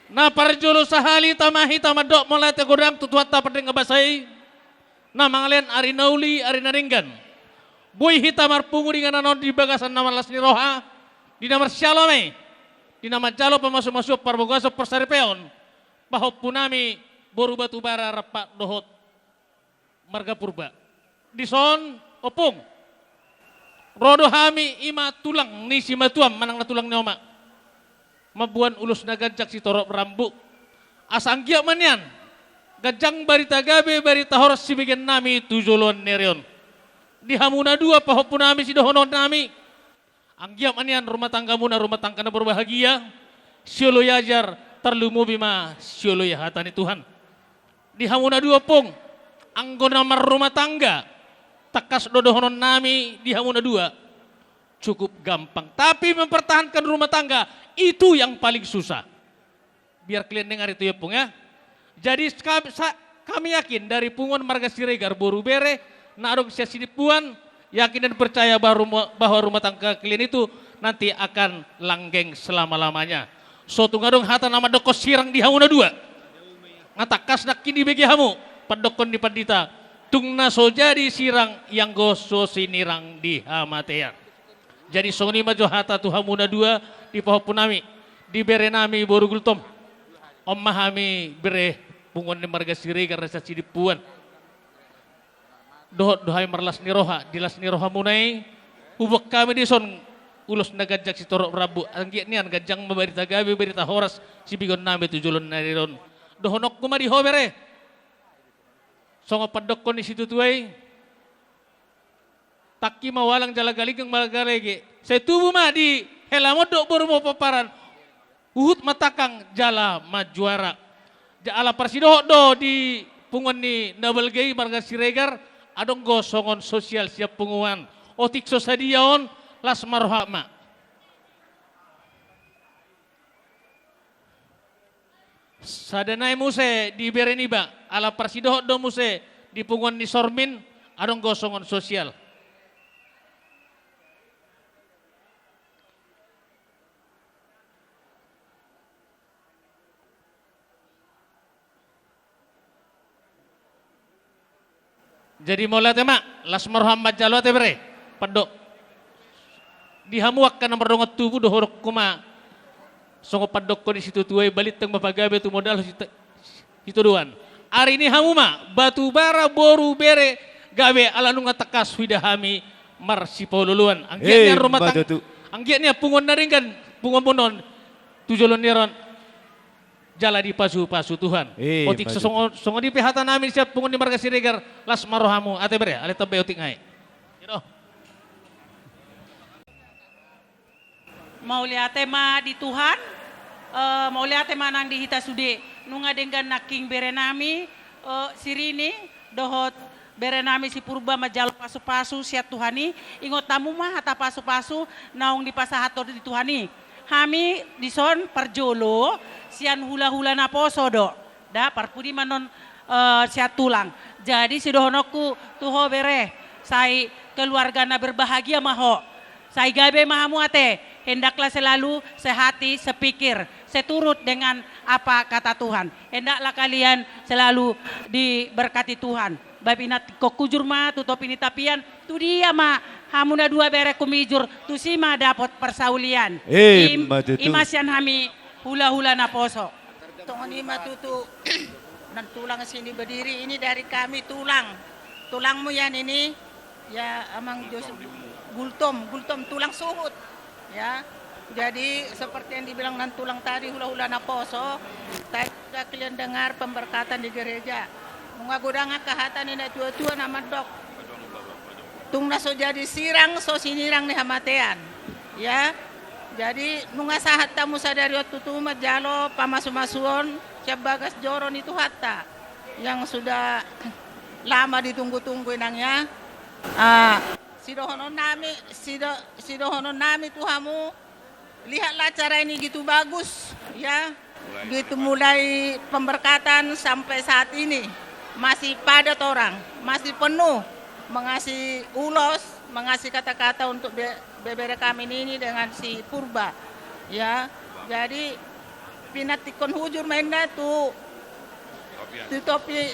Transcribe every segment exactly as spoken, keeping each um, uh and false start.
Na parjolo sahali tama hita mandok mauliate godang tu Tuhanta pardenggan basa i, na mangalean ari na uli, ari na denggan. Boi hita marpungu di inganan on di bagasan na marlas ni roha, di na marsialom i, di na manjalo pamasumasuon, parbagason, parsaripeon, pahompunami boru Batubara rap dohot marga Purba. Dison, ompung, ro do hami, i ma tulang ni simatuam manang na tulang ni oma, mamboan ulos na ganjang sitorop rambu. Asa anggiat ma nian ganjang barita gabe, barita horas sibegeonnami tu joloan ni ari on. Di hamu na dua pahompunami, sidohononnami, anggiat ma nian rumah tanggamuna rumah tangga na berbahagia, sioloi ajar, tarlumobi ma sioloi hata ni Tuhan. Di hamu na dua, ompung, anggo na marrumah tangga, tangkas do dohononnami di hamu na dua, cukup gampang. Tapi mempertahankan rumah tangga, itu yang paling susah. Biar kalian dengar itu ya, ompung, ya. Jadi, kami, sa-, kami yakin dari punguan marga Siregar, boru, bere na adong sian Sidimpuan, yakin dan percaya bahwa rumah, bahwa rumah tangga kalian itu nanti akan langgeng selama-lamanya. So tung adong hata na mandokkon sirang di hamu na dua. Nga tangkas nangkin dibege hamu pandokkon ni pandita, tung na so jadi sirang ianggo so sinirang di hamatean. Jadi songon i ma jo hata tu hamu na dua, di pahompunami, di berenami boru Gultom. On ma hami bere punguan ni marga Siregar na sian Sidimpuan. Dohot do hami marlas ni roha, di las ni rohamuna i, huboan hami dison ulos na ganjang sitorop rambu, anggiat nian ganjang ma barita gabe, barita horas sibegeonnami tu joloan ni ari on. Dohononku ma di ho, bere, songon pandokkon ni situatua i: Tangki ma ualang jala galinggang ma galege, sai tubu ma di hela mondok borumu pomparan, huhut ma tangkang jala manjuara. Jala ala parsidohot do di punguan ni na balga i marga Siregar, adong do songon sosial sian punguan. Otik so sadia on, las ma roham. Sada nai muse di bere niba, ala parsidohot do muse di punguan ni Sormin, adong do songon sosial. Jadi mauliate ma, las ma roham manjalo, ate bere. Pandok. Di hamu angka na mardongan tubu, dohononku ma songon pandokkon ni situatua i: Balintang ma pagabe, tumundalhon sita-, sitadoan. Ari ni hamu ma, Batubara, boru, bere, gabe, ala nunga tangkas huida hami marsipaolooloan. Anggiat nian rumah tang-, anggiat nian punguan na denggan punguanmuna on tu joloan ni ari on. Jala dipasupasu Tuhan. Otik songon, songon i pe hatanami sian punguan ni marga Siregar, las ma rohamu, ate bere, alai tamba i otik nai. Mauliate ma di Tuhan, eh, mauliate ma nang di hita sude. Nunga denggan nangkin berenami, eh, si Rini, dohot berenami si Purba manjalo pasupasu sian Tuhan i. Ingot hamu ma hata pasupasu naung dipasahathon ni Tuhan i. Hami dison parjolo sian hulahula naposo do. Da, parpudi ma non, eh, sian tulang. Jadi sidohononku tu ho, bere, sai keluarga na berbahagia ma ho. Sai gabe ma hamu, ate, hendaklah selalu sehati, sepikir, seturut dengan apa kata Tuhan. Hendaklah kalian selalu diberkati Tuhan. Bab i na tingkos hujur ma tu topi ni tapian, tu dia ma hamu na dua, bere, humijur, tusi ma dapot parsaulian. I ma tutu. I ma sian hami hulahula naposo. Songon i ma tutu, nantulang sini berdiri, ini dari kami tulang. Tulangmu ya, ini, ya, Amang Jos-, Gultom, Gultom tulang suhut, ya. Jadi, seperti yang dibilang nantulang tadi, hulahula naposo, tadi sudah kalian dengar pemberkatan di gereja. Nunga godang angka hata ni natuatua na mandok: Tung na so jadi sirang, so sinirang ni hamatean. Ya. Jadi, nunga sahat hamu sadari on tutu manjalo pamasumasuon sian bagas joro ni Tuhanta, yang sudah lama ditunggu-tunggu, inang, ya. Ah, sidohononnami, sido-, sidohononnami tu hamu, lihatlah acara ini gitu bagus, ya. Gitu mulai pemberkatan sampai saat ini masih padat orang, masih penuh, mengasih ulos, mengasih kata-kata untuk be-, bebere kami ini dengan si Purba, ya. Jadi, Pinantikkon hujur ma inna tu, tu topi,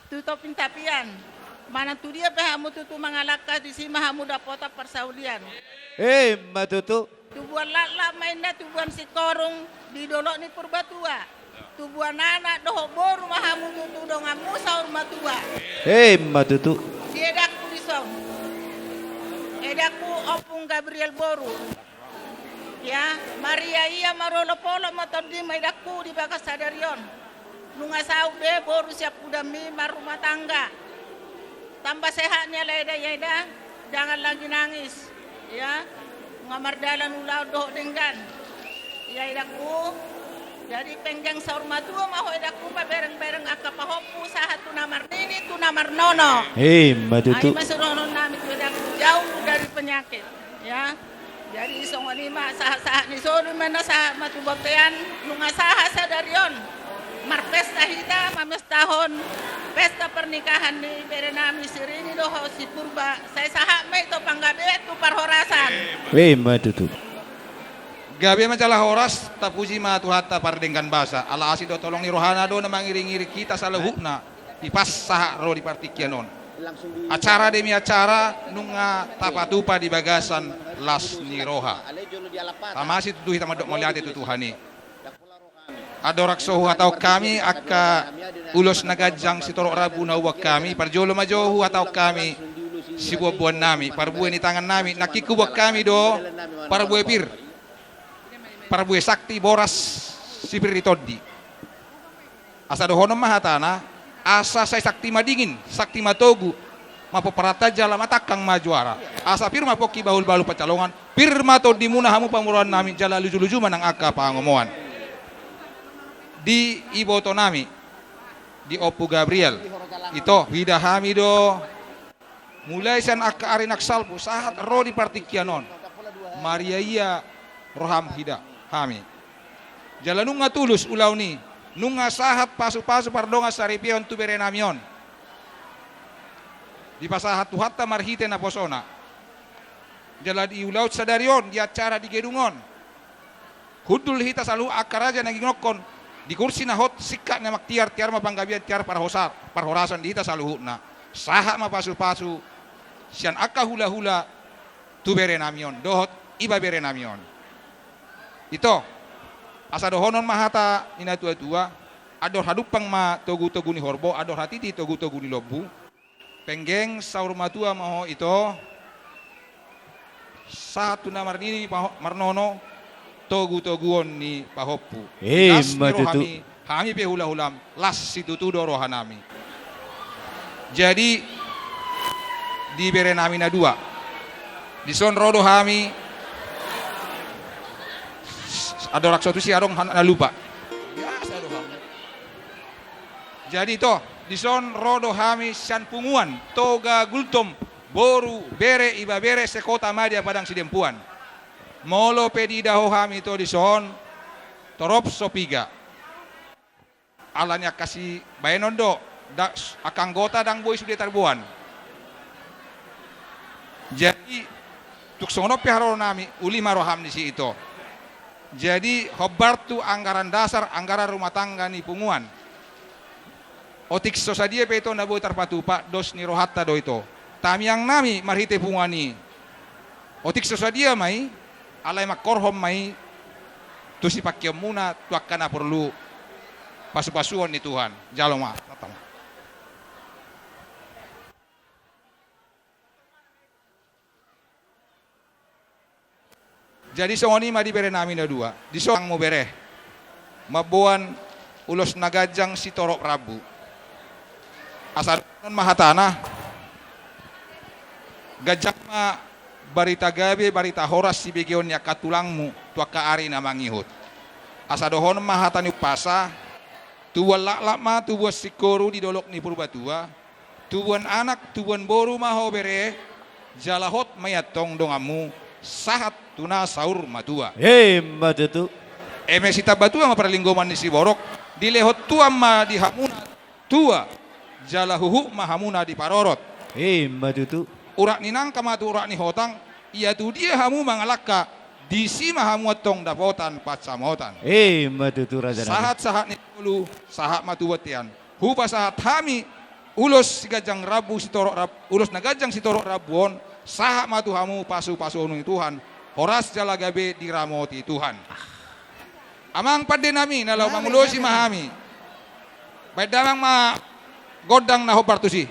tu topi tapian. Manang tu dia pe hamu tutu mangalangka, disi ma hamu dapotan parsaulian. Emma tutu. Tubuan laklak ma inna tubuan singkoru di dolok ni Purbatua. Tubuan anak dohot boru ma hamu tutu donganmu saur matua. Emma tutu. Di edangku dison. Edangku Ompung Gabriel boru. Ya, marria ia marolopolop ma tondi ma edangku di bagas sadari on. Nunga saut be boru sian pudammi marrumah tangga. Tambah sehat ni ala eda i eda, jangan lagi nangis. Ya, nunga mardalan ulaon dohot denggan. Ya edangku, jadi penggeng saur matua ma ho edangku, pabereng-bereng angka pahompu sahat tu na marnini tu na marnono. Emma tutu. Ai ma sidohonon nami tu edangku, jauh dari penyakit. Ya. Jadi songon i ma sahat-sahat ni solu ma na sahat ma tu bontean, nunga sahat sadari on. Marpesta hita mamestahon pesta pernikahan ni bere nami si Rini dohot si Purba, sai sahat ma i tu panggabean tu parhorasan. Emma tutu. Gabe ma jala horas, tapuji ma Tuhanta pardenggan basa, ala asi dohot holong ni rohana do na mangiring-iring hita saluhutna. Dipas sahat ro di partingkian on. Acara demi acara nunga tapatupa di bagasan las ni roha. Tamasi tutu hita mandok mauliate tu Tuhan i. Andorang so huhatahon hami angka ulos na ganjang sitorop rambu na huboan hami, parjolo ma jo huhatahon hami siboanboan nami, parbue ni tangan nami, nangkin huboan hami do parbue pir, parbue sakti boras sipir ni tondi. Asa dohonon ma hatana, asa sai sakti ma dingin, sakti ma togu, mampomparantan jala matangkang ma juara. Asa pir ma pongki bahul-bahul pansalongan, pir ma tondimuna hamu pamoruon nami jala luju-luju ma nang angka pangomoan. Di iboto nami, di Ompu Gabriel, ito, huida hami do. Mulai sian angka ari na salpu, sahat ro di partingkian on. Marria ia roham huida hami. Jala nunga tulus ulaon i, nunga sahat pasu-pasu pardongan saripeon tu bere nami on. Dipasahat Tuhanta marhite naposona. Jala di ulaon sadari on, di acara di gedung on. Hundul hita saluhut angka raja na gingokkon di kursi na hot, singkat ni amang tiar, tiar ma panggabean, tiar parhosa-, parhorasan di hita saluhutna. Sahat ma pasu-pasu sian angka hula-hula tu bere nami on dohot ibebere nami on. Ito, asa dohonon ma hata ni natua-tua, andor hadumpang ma togu-togu ni horbo, andor hatiti togu-togu ni lombu. Penggeng saur matua ma ho ito, sahat tu na marnini paho-, marnono, togu-toguon ni pahompu. Emma tutu. Las ni rohami, hami pe hula-hulam, las situtu do rohanami. Jadi, di bere nami na dua. Dison ro do hami, andorang so tusi adong han-, na lupa. Biasa do hami. Jadi to, dison ro do hami sian punguan Toga Gultom, boru, bere, ibebere, sekota Madya Padang Sidempuan. Molo pe diida ho hami to dison, torop so piga. Ala ni angka sibahenon do, da-, angka anggota ndang boi sude tarboan. Jadi, tung songon on pe haroro nami, uli ma roham disi ito. Jadi, hombar tu anggaran dasar, anggaran rumah tangga ni punguan. Otik so sadia pe ito na boi tarpatupa, dos ni rohanta do ito. Tangiang nami marhite punguan i. Otik so sadia ma i, alai mangkorhon ma i, tu sipangkeonmuna, tu angka na porlu pasu-pasuon ni Tuhan. Jalo ma, tata ma. Jadi songon i ma di bere nami na dua. Dison mu bere. Mamboan ulos na ganjang sitorop rambu. Asa dohonon ma hatana. Ganjang ma barita gabe, barita horas sibegeon ni angka tulangmu, tu angka ari na mangihut. Asa dohonon ma hata ni umpasa, tubuan laklak ma, tubuan singkoru di dolok ni Purbatua, tubuan anak, tubuan boru ma ho bere, jala hot ma i antong donganmu, sahat tu na saur matua. Emma tutu. Eme sitambatua ma parlinggoman ni siborok, dilehon Tuhan ma di hamuna tua, jala huhut ma hamuna diparorot. Emma tutu. Urat ni nangka ma tu urat ni hotang, ia tu dia hamu mangalangka, Disi ma hamu antong dapotan pansamotan. Ima tutu, raja nami. Sahat-sahat ni solu, sahat ma tu bontean. Hupasahat hami ulos siganjang rambu sitorop rab-, ulos na ganjang sitorop rambu on, sahat ma tu hamu pasu-pasu ni Tuhan, horas jala gabe diramoti Tuhan. Amang pande nami, na laho mangulosi ma hami. Baen damang ma gondang na hombar tusi.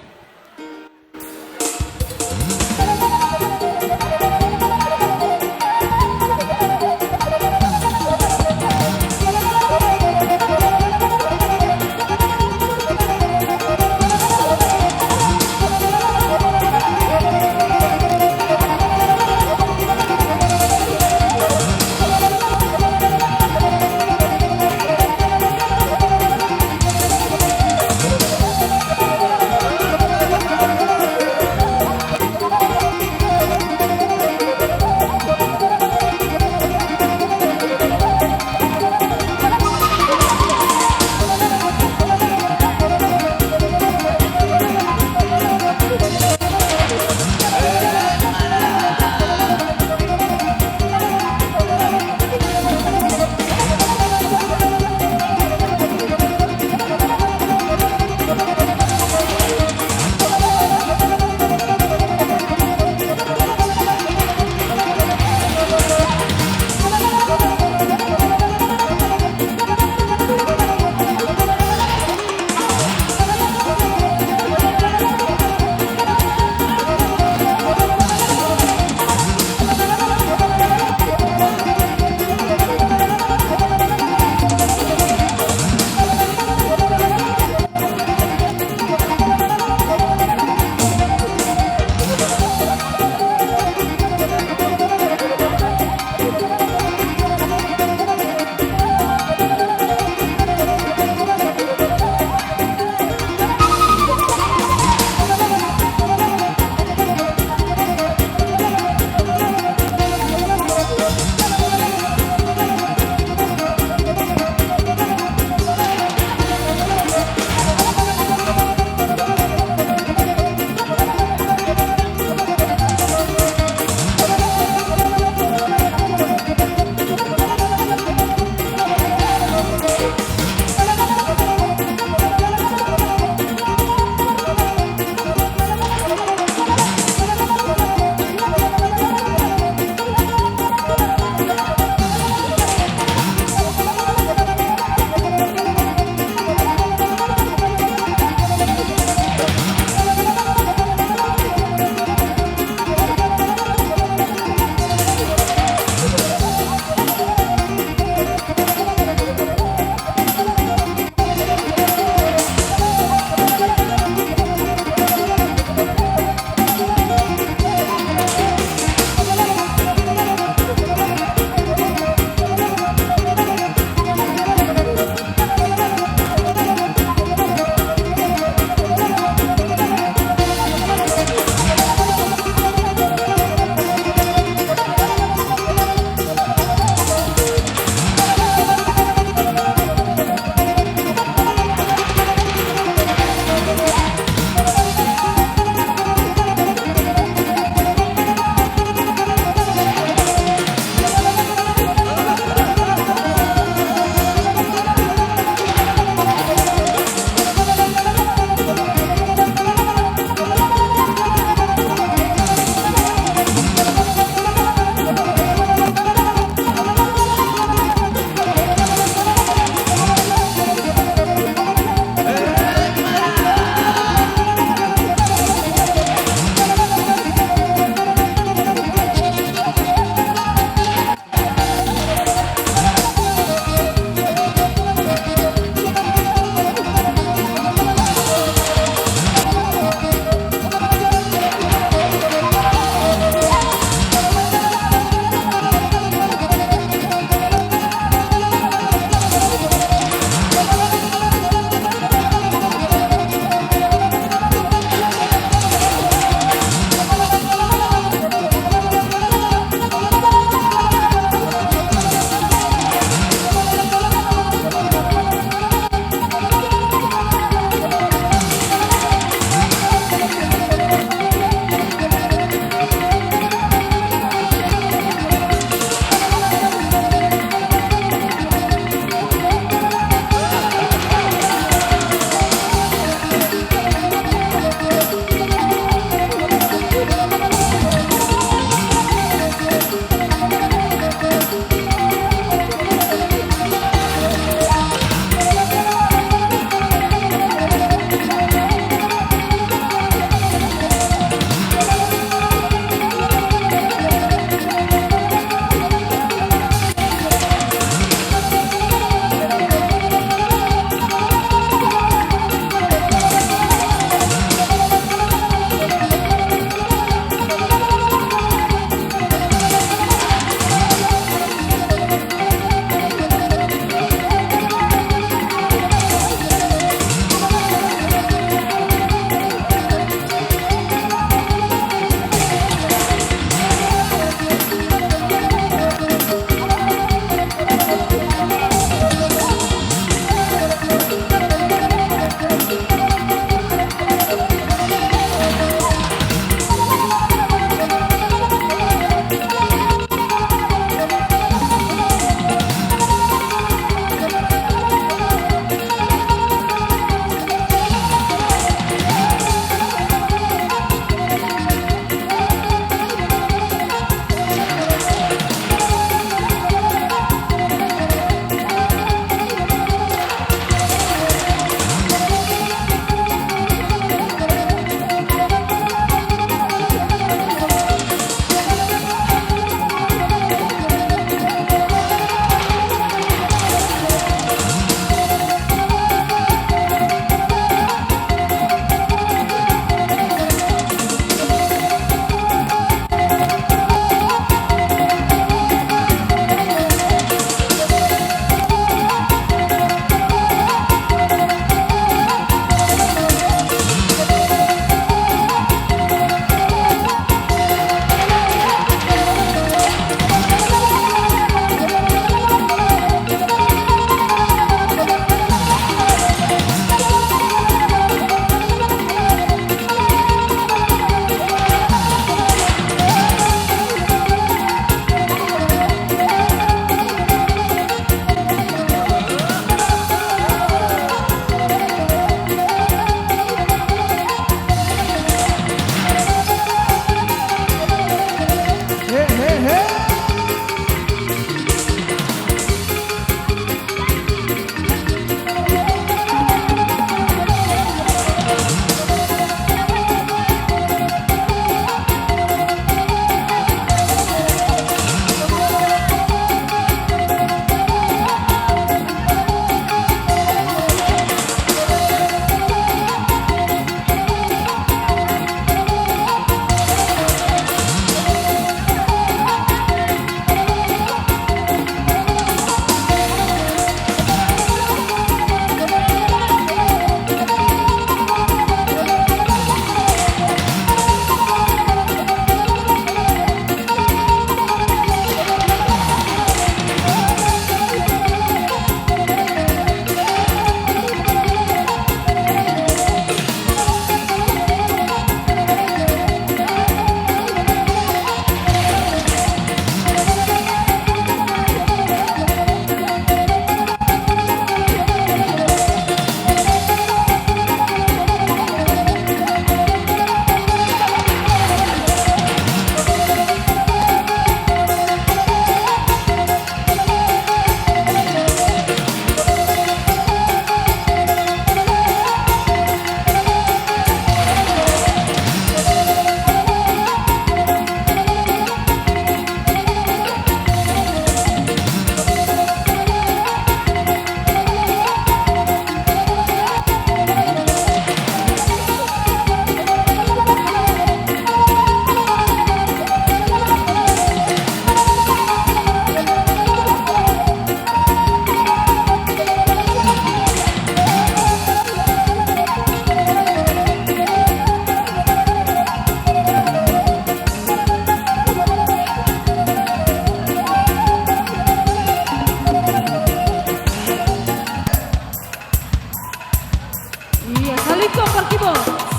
Kompak Ibo.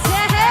Sehe.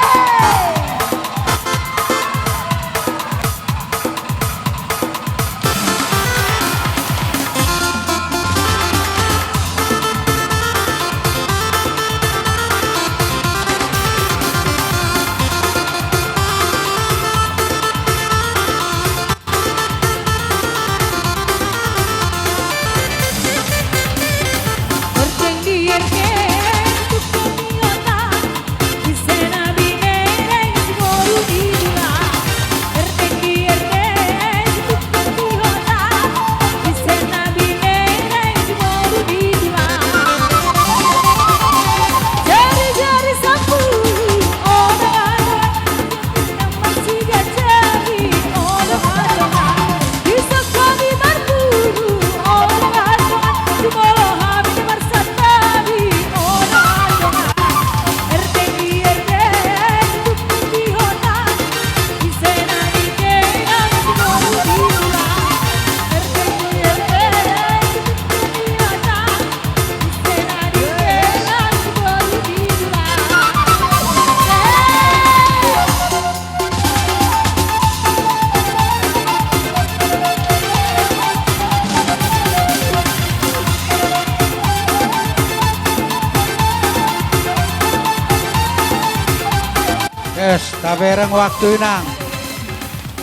Yes, tabereng waktu, Inang.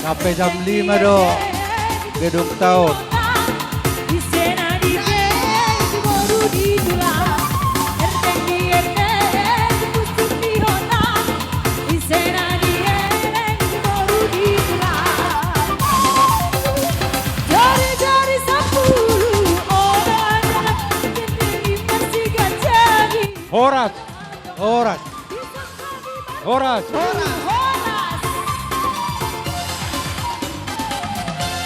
Sampe jam lima do gedungta on. Horas, horas. Horas. Horas.